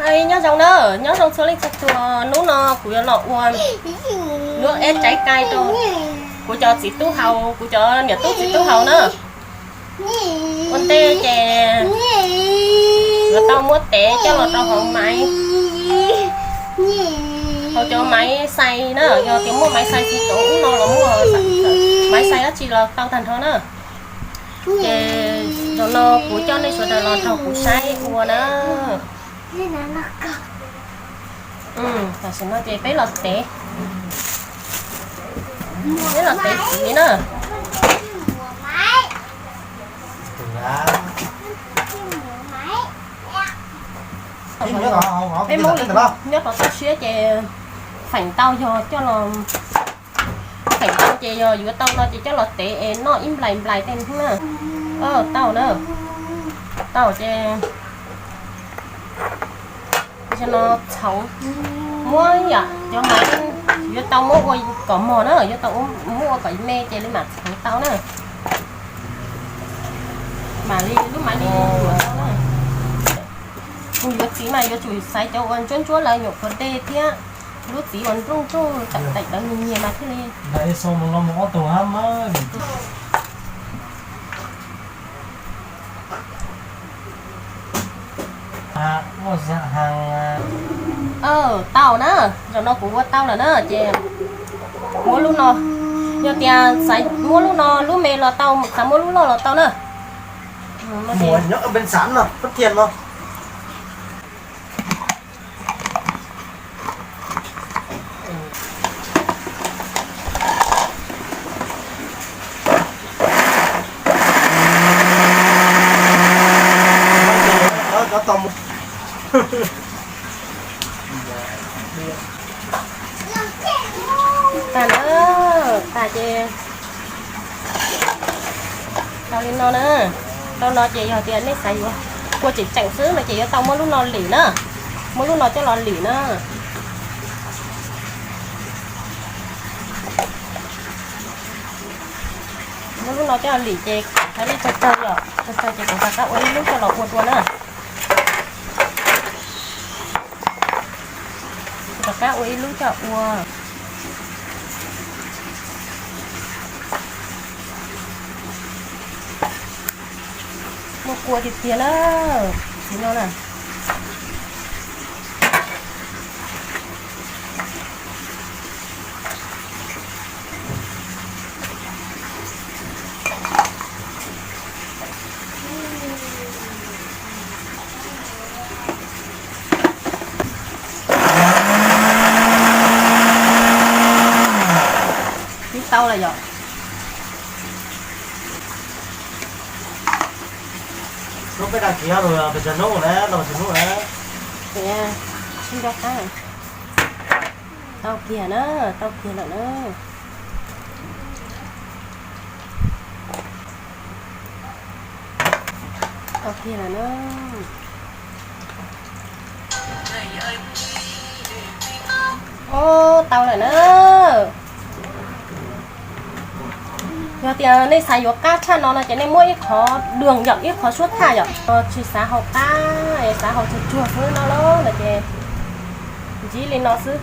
Nyob zoo na, nyob zoo txhua leej txhua tus. Hnub no kuv yuav los ua lub eb tsaiv kai rau kuv cov txiv tub hau, kuv cov niam tub txiv tub hau na. Ua ntej ces yuav tau muab tev coj los rau hauv maiv, hauv cov maiv xais na. Yog tias muaj maiv xais tsis tau ub no los muaj maiv xais dab tsi los tau tag nrho na. Ces zaum no kuv coj nej sawv daws los nrog kuv saib ua na. Tam sim no ces peb los tev, peb los tev txiv na. Peb Hmoob nyob rau toj siab ces feem ntau yog coj los, feem ntau ces yog yuav tau no ces coj los tev es noj ib nplais nplais tej na. Tau na, tau ces no txhoov, muab yam cov maiv yuav tau muab ua kom mog na, yuav tau muab ua kom me ces li mam txhoov tau na. Mam li lub maiv li yuav tau na. Tus yuav txiv mas yuav tsum xaiv cov uas ntsuab ntsuab lawv nyuam qhuav dej thiab lub txiv uas nruj nruj tawm teem lawv nyias nyias mas thiaj li. Tau na, zaum no kuv ua tau lawm na ces muab lub no, yog tias xav muab lub no lub me los tau, xav muab lub loj los tau na. Tag na, tag ces tau li no na. Tau no ces yog tias nej xav yuav kua tseem tseem xwb no ces yuav tau muab lub no lim na, muab lub no coj los lim na. Muab lub no coj los lim ces thawv li tawg tawg yom, tawg tawg ces kuv rov qab ua ib lub coj los ua dua na. Rov qab ua ib lub coj ua. Muaj kua tiag tiag na, txiv no na. Twb tau lawm yom. Hnub peb dag kiv los pes tsawg hnub na, los pes tsawg hnub na? Tau kiag na, tau kiag lawm na. Tau kiag lawm na. Ub, tau lawm na. Yog tias nej xav yuav qab tshaj no no ces nej muab ib qho dua yom, ib qho suab thaj yom. Tsis xav haus qab, xav haus tsuag tsuag xwb no los no ces ntsib li no xwb.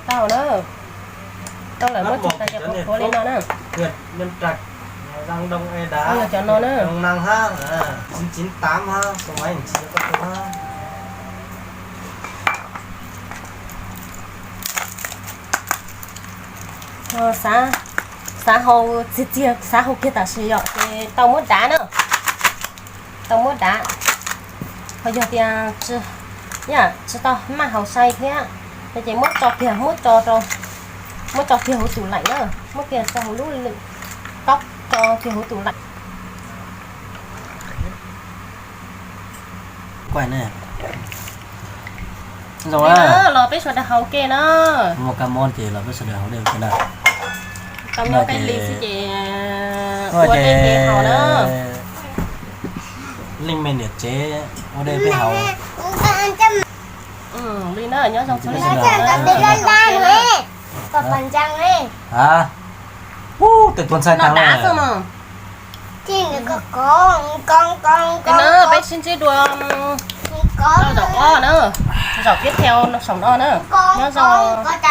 Tau na. Tau lawm, muab tsuag tas ces qhuav qhuav li no na. Yog cov no na. Xav, xav haus txiag txiag, xav haus kiag tam sim yom ces tau muab dav na. Tau muab dav. Ho yog tias tsis tau maj haus sai thiab no ces muab tso kiag, muab tso rau, muab tso kiag hauv tub laim na, muab kiag tso hauv lub lwm taub, tso kiag hauv tub laim. Los peb sawv daws haus ke na. Muaj kab mob ces los peb sawv daws haus dej ua ke na. Tau nyob peb li xwb ces ua dej peb haus na. Leej me niam tsev ua dej peb haus. Li na, nyob zoo txhua leej txhua tus. Ub, tej tuaj ntxhais tag lawm. Li na, peb sib ntsib dua zaum ob na, zaum tiếp theo saum no na, nyob zoo.